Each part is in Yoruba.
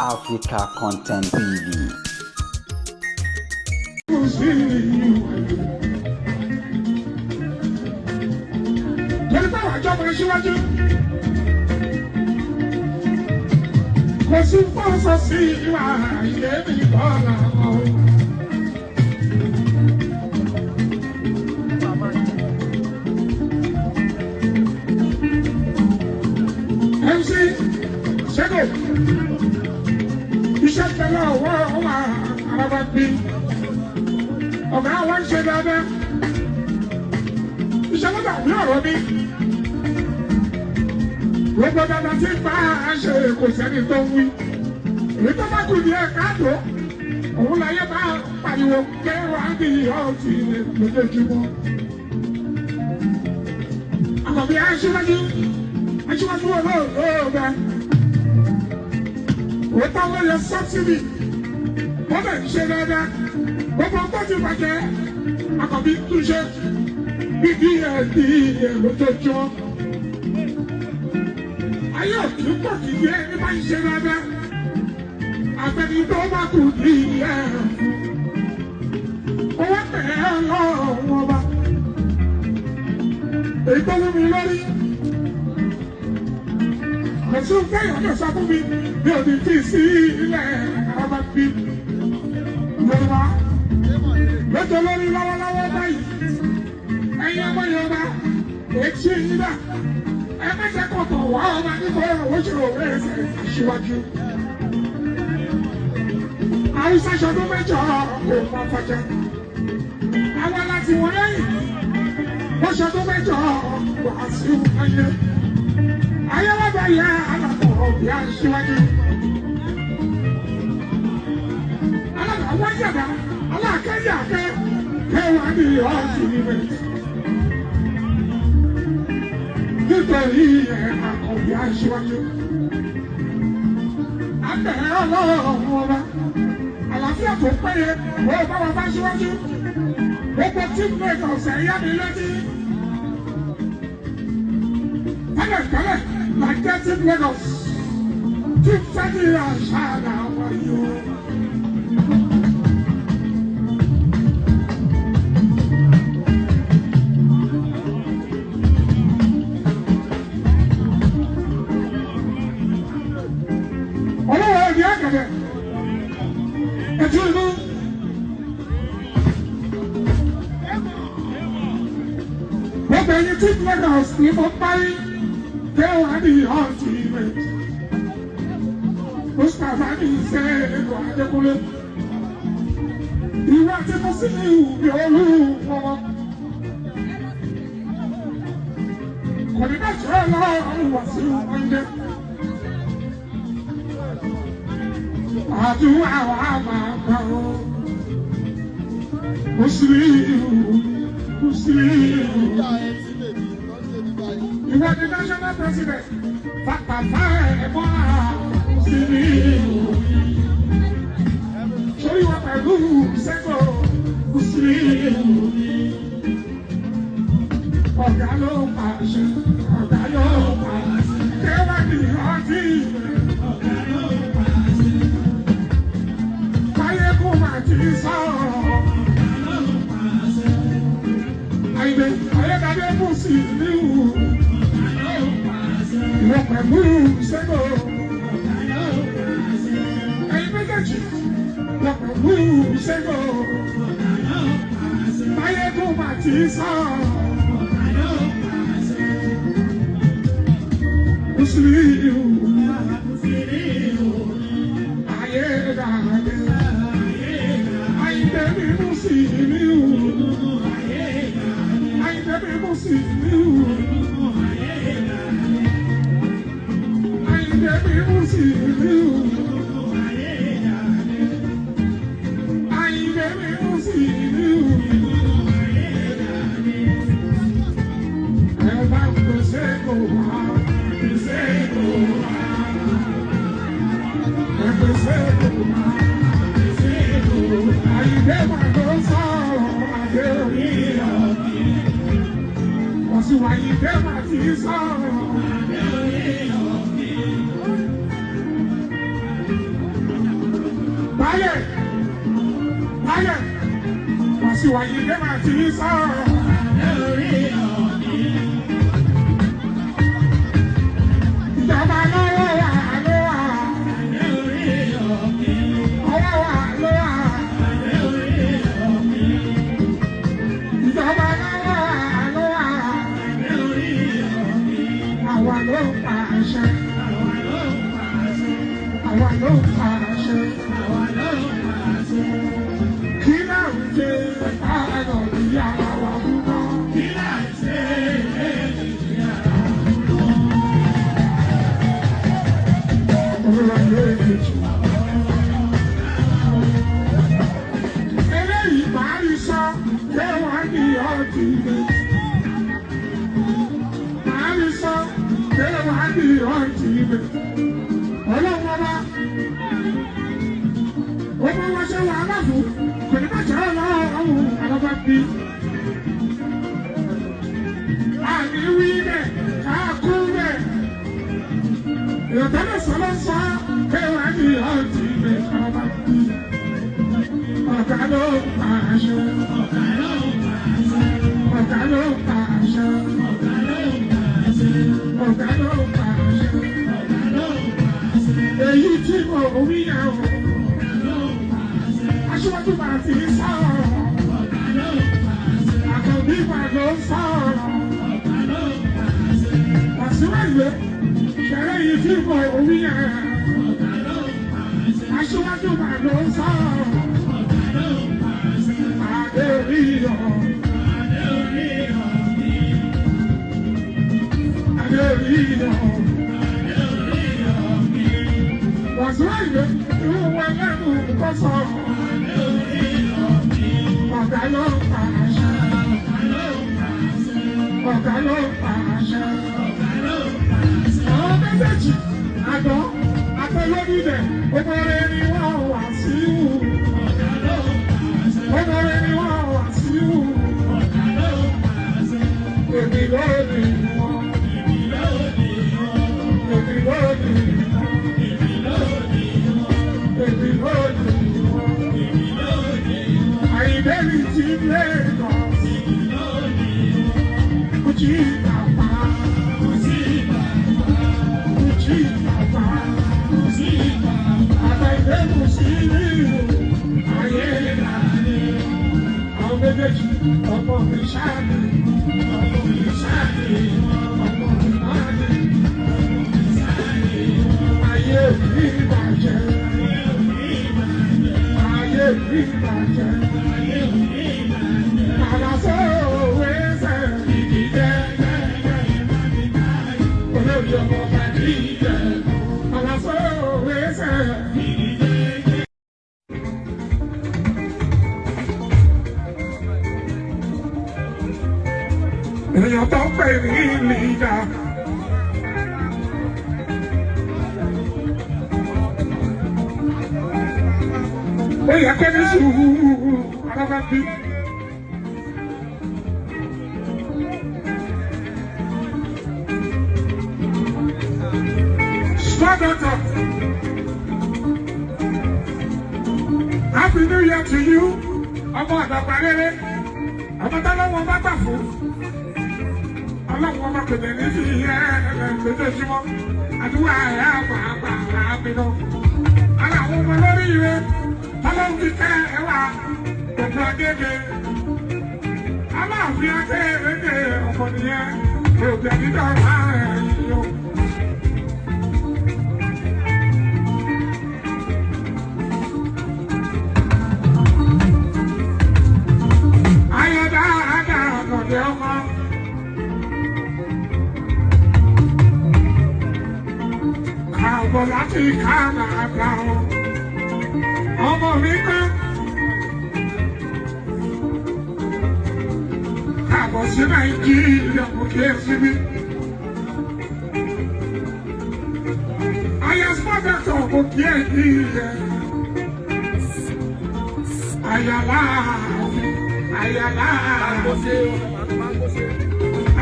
Africa Content TV. Torí báwa jọmọ síwájú. Kò sí fọ́sọ̀ sí ìwà ilé mi bọ́ọ̀lá o. MC Sego, iṣẹ́ tẹ́lẹ̀ ọwọ́ ọwọ́ araba bí. Ọ̀gá wa ń ṣe dáadáa. Iṣẹ́ lọ́dà bí ọ̀rọ̀ mi. Gbogbo dada tí bá a ṣe kò sẹ́ni tó ń wí. Èyí tó bá kù ní ẹ̀ káàtó. Òun láyé bá pariwo pé wàá ní ọ̀tí lójoojúmọ́. Àkànbí aṣíwájú aṣíwájú olóògbé. Òótọ́ ló yọ sọ́bsidì. Wọ́n lè ṣe dáadáa. Gbogbo ọgbọ́n ti bàjẹ́. Àkànbí túnṣe bí díẹ̀ díẹ̀ lójoojúmọ́. Ayé òkú pọ̀ kì í yẹ ní bá ń ṣe dáadáa. Àfẹ́ni tó bá kù ní ẹ̀. Owó tẹ̀ ẹ́ lọ́wọ́ ọba. Èyí tó wú mi lórí. Kò sí fẹ́yàn lè sọ fún mi bí òní fi sí ilẹ̀ ọba bí. Yorùbá lójó lórí lọ́wọ́lọ́wọ́ báyìí. Ẹ̀yin ọmọ Yorùbá èyí yín náà. Ẹ má jẹ́ kó tọ̀ wá ọba nípa ọ̀rọ̀ òṣèlú òwe ẹsẹ̀ aṣíwájú. Àwùsá ṣọdún mẹ́jọ kò mọ fọjá. Àwọn láti wọ́n lẹ́yìn. Wọ́n ṣọdún mẹ́jọ wà sí ayé. Ayéwábà yẹ alàbọ̀ òbí aṣíwájú. Alàbọ̀ wọ́n yàrá aláàkẹ́yàkẹ́ kẹwàá ní ọ̀sùn ìrẹsì. Nítorí ẹ̀ àkànbí aṣíwájú. Abẹ̀rẹ̀ ọlọ́run ọba. Àlàáfíà tó péye ó bá wa bá aṣíwájú. Gbogbo tí mo ọ̀sẹ̀ yá mi létí. Tẹ́lẹ̀tẹ́lẹ̀ là jẹ́ Team Lagos. Team Federal ṣáàlà wáyé o. Ọlọ́wọ́ ẹ̀mí àgẹ̀dẹ̀ ẹ̀tú inú. Gbogbo ẹyin tí Lagos ní mo parí kẹwàá ní ọ̀tí rẹ̀. Mustapha ní ìṣe èlò Adékúnlé. Ìwà tí mo sì ní ìwé olú wọn. Kò ní bá jẹ́ lọ́wọ́ wá sí oúnjẹ. Àdúrà wa máa gbà ó. Mùsùlùmí, Mùsùlùmí. Ìwọ ni national president. Bàbá ẹ̀ mọ́ Mùsùlùmí. Sórí wa pẹ̀lú sẹ́kọ̀ Mùsùlùmí. Ọ̀gá ló pàṣẹ, ọ̀gá ló pàṣẹ. Kẹwàá ní ọtí. Ọ̀gá ló pàṣẹ. Kó máa ti sọ̀rọ̀. Àyìnbé Ayédáadé Mùsùlùmí. Ìwọ pẹ̀lú Ṣẹ́gun. Ẹ̀yin méjèèjì ìwọ pẹ̀lú Ṣẹ́gun. Ayékún máa ti sọ̀rọ̀. Mùsùlùmí. Ayédáadé. Àyìndé mi Mùsùlùmí. Àyìndé mi Mùsùlùmí. Àyìndé mi Mùsùlùmí. Àyìndé mi Mùsùlùmí. Ẹ bá ń pèsè kò wá, pèsè kò wá. Ẹ pèsè kò wá. Àyìndé máa ló sọ̀rọ̀ àdé orí ọ̀kì. Wàsíù Àyìndé máa ti sọ̀rọ̀ àdé orí ọ̀kì. Báyẹ̀ báyẹ̀ Wàsíù Àyìndé máa ti sọ̀rọ̀. Ìjọba lọ́wọ́ wà ló wà. Ọwọ́ wà ló wà. Ìjọba lọ́wọ́ wà ló wà. Àwa ló ń pa àṣẹ. Àwa ló ń pa àṣẹ. Kí náà ń ṣe àárọ̀ ìyá wa mú? Kí náà ń ṣe ìyá wa mú? Eléyìí máa ń sọ pé wọ́n ní ọtí ilé. Máa ń sọ pé wọ́n ní ọtí ilé. Ọlọ́run ọba, ọmọ wọn ṣe wàhálà fún, kò ní bá jẹ́ ọlọ́run àlọ́bá bí. Àní wí bẹ́ẹ̀, ká kú bẹ́ẹ̀. Ìyọ̀tọ́lẹ̀ sọ́lọ́ sọ pé wọ́n ní ọtí ilé àlọ́bá bí. Ọ̀gá ló ń pa àṣẹ. Ọ̀gá ló ń pa àṣẹ. Ọ̀gá ló ń pa àṣẹ. Èyí tí mo wí yẹn o. Aṣíwájú máa ti sọ̀rọ̀. Àkànbí máa ló sọ̀rọ̀. Wàsíù Àyìndé ṣẹlẹ̀ yìí tí mo wí yẹn. Aṣíwájú máa ló sọ̀rọ̀. Adé orí ọ̀. Adé orí ọ̀. Wàsíù Àyìndé irú wọn lẹ́nu kó sọ̀rọ̀. Ọ̀gá ló ń pa àṣẹ. Ọ̀gá ló ń pa àṣẹ. Àwọn méjèèjì àgbọ̀ àtẹlónílẹ̀ ọmọrẹ ni wọ́n wà sí wù. Ọmọrẹ ni wọ́n wà sí wù. Èmi ló ní wọn. Èmi ló ní wọn. Èmi ló ní wọn. Àyìndé mi ti Lagos. Kùjì bàbá. Kùjì bàbá. Àtàyìndé mú sí ríru. Ayé ìlànà. Àwọn méjèèjì ọmọ mi ṣáàbì. Ọmọ mi ṣáàbì. Ọmọ mi máa ní. Ayé mi bàjẹ́. Ayé mi bàjẹ́. Àlàsó òwe sẹ̀ ìdí jẹ́. Olórí ọmọ bàbí jẹ́. Àlàsó òwe sẹ̀ ìdí jẹ́. Èèyàn tó pè ní ìlìjà. Ó yẹ kó ní sùúrù alábàbí. Small doctor. Happy New Year to you. Ọmọ àdàgbà rere. Ọmọ tọ́lọ́wọ́ bá gbà fún. Ọlọ́run ọba kò ní fi yẹ ẹ lójoojúmọ́. Àdúrà ẹ̀ àgbà àgbà àmì náà. Ara àwọn ọmọ lórí ire. Tọ́lọ́run fi kẹ́ ẹ wá gbogbo agége. Aláàfin agége ọ̀pọ̀ nìyẹn. Òbí àdídọ̀ máa ẹ̀ yọ. Ayọ̀dá àdá àkàndé ọmọ. Káàbọ̀ láti Kánádà o. Ọmọ mi kọ́. Káàbọ̀ sí Nàìjíríà kò kí ẹ síbí. Aya small doctor kò kí ẹ kí ẹ. Àyàlá àyàlá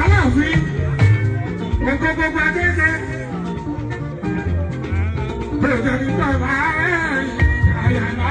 Aláàfin gbogbo gbogbo agége. Bẹ̀rẹ̀ nígbà bá àyàlá.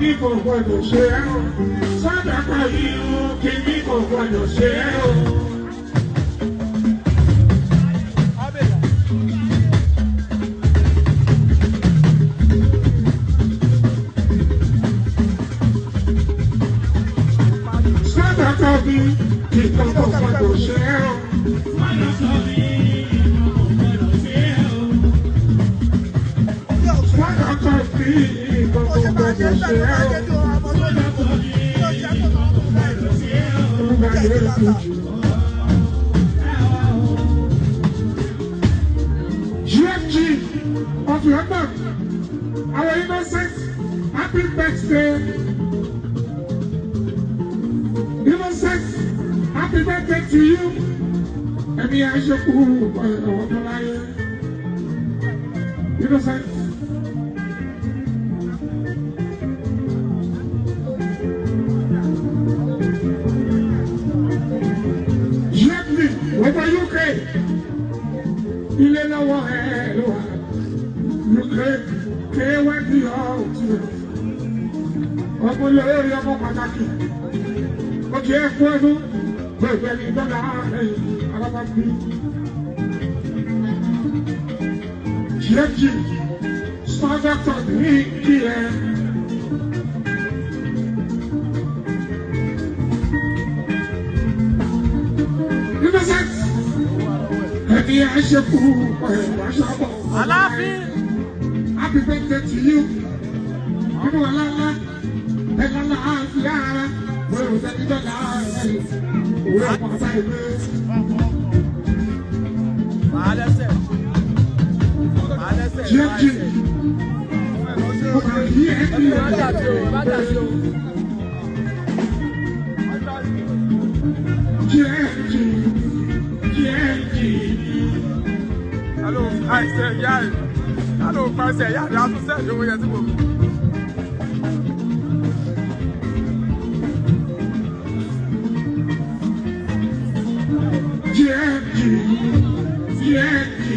Kìíní kò gbọdọ̀ ṣe é o. Sọ́dọ̀kọ̀ yìí o, kìíní kò gbọdọ̀ ṣe é o. Sọ́dọ̀kọ̀ mi, kìíní kò gbọdọ̀ ṣe é o. Sọ́dọ̀kọ̀ mi, kìíní kò gbọdọ̀ ṣe é o. GFG of London, our Innocent, happy birthday. Innocent, happy birthday to you. Ẹ̀mí aṣọ́kù ọ̀pọ̀láyé. Innocent. GFG, over UK. Ilé lọ́wọ́ ẹ̀ ló wà. Ukraine kéwàdí ọ̀tún. Ọmọ lórí ọmọ pàtàkì. Ó jẹ́ ẹ̀kú ọdún. Gbogbo ẹni dọ́là ẹ̀yìn alábàbí. GFG, small doctor ní kí ẹ. Innocent. Ẹni àṣekú ọ̀rẹ́ àṣàbọ̀. Aláàfin. Happy birthday to you. Nínú ọlọ́lá, ẹ̀lọ́lá àti ara, wọ́n ò tẹ́lẹ̀ dọ́là ẹ̀yìn. Òwe ọmọ ọba ìwé. Màá lẹ́sẹ̀. Màá lẹ́sẹ̀. GFG, mo kàn kí ẹ kí Má jà sí o, má jà sí o. GFG, GFG. Alo àìsẹ̀ ìyá ẹ̀. Alo fàṣẹ ìyá rẹ̀ á tún sẹ́ẹ̀dì owó yẹn sí gbogbo. GFG, GFG.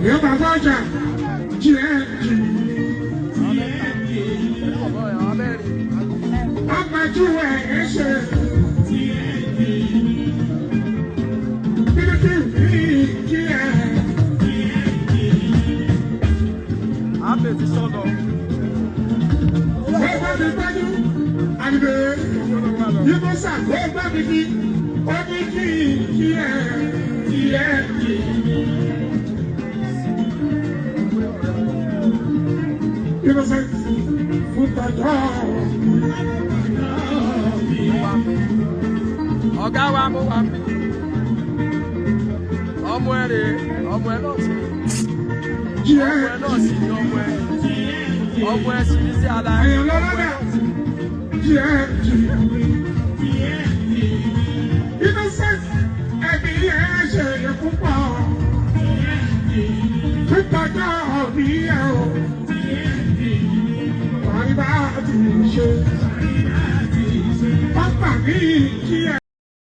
Yóò bàbá ọjà GFG. Amaju ẹ̀ ṣe. Bíbí mi kí ẹ. Àbẹ̀ ti sọ̀nà. Ó bá mi gbájú, àdìbò Yúbọ́sà ó bá mi kí, ó ní kí kí ẹ kí ẹ kí. Yúbọ́sà fún tọ́jọ́. Ọ̀gá wa mo wà mí. Ọmọ ẹ rèé, ọmọ ẹ náà sì. Ọmọ ẹ náà sì ni ọmọ ẹ. Ọmọ ẹ sì ní sí ala. Àyàn lọ́lọ́dà GFG. Innocent ẹ̀mí ẹ̀ ṣe é púpọ̀. Pípọ̀jọ́ mi ẹ̀ o. Wàá rí bá ti ṣe. Pápá mi kí ẹ.